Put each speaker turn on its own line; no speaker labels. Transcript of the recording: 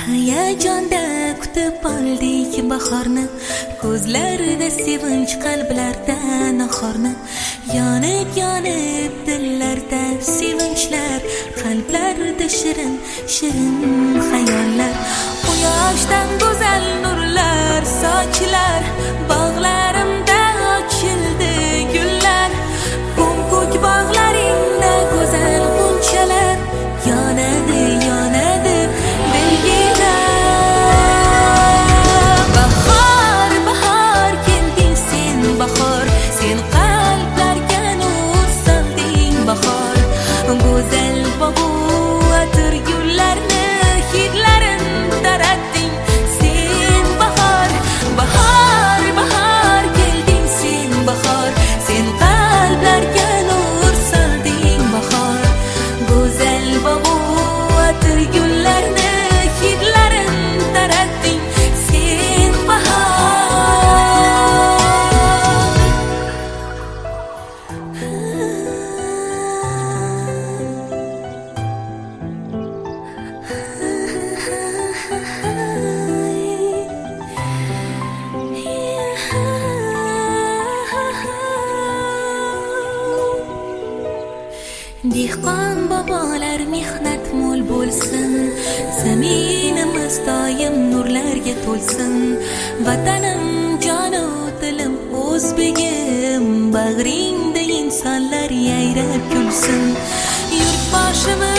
Hayajonda kutib oldik bahorni, ko'zlarida sevinch, qalblarda nahorni. Yonib yonib dillarda sevinchlar, qalblarda shirin shirin xayollar. Quyoshdan go'zal nurlar sochilar, bog'larimda ochildi gullar. Ko'm-ko'k bog'laringda go'zal g'unchalar, yonadi yonadi dilgina. Bahor bahor kelding sen bahor, sen qalblarga nur solding bahor. Go'zal bog'u atir gullarni hidlarin taratding sen bahor. Bahor bahor kelding sen bahor, sen qalblarga nur solding bahor. Go'zal bog'u atir gullarni hidlarin taratding sen bahor. Dehqon bobolar mehnat mo'l bo'lsin, zaminimiz doim nurlarga to'lsin. Vatanim jonu tilim o'zbegim, bag'ringda insonlar yayrab kulsin. Yurtboshimiz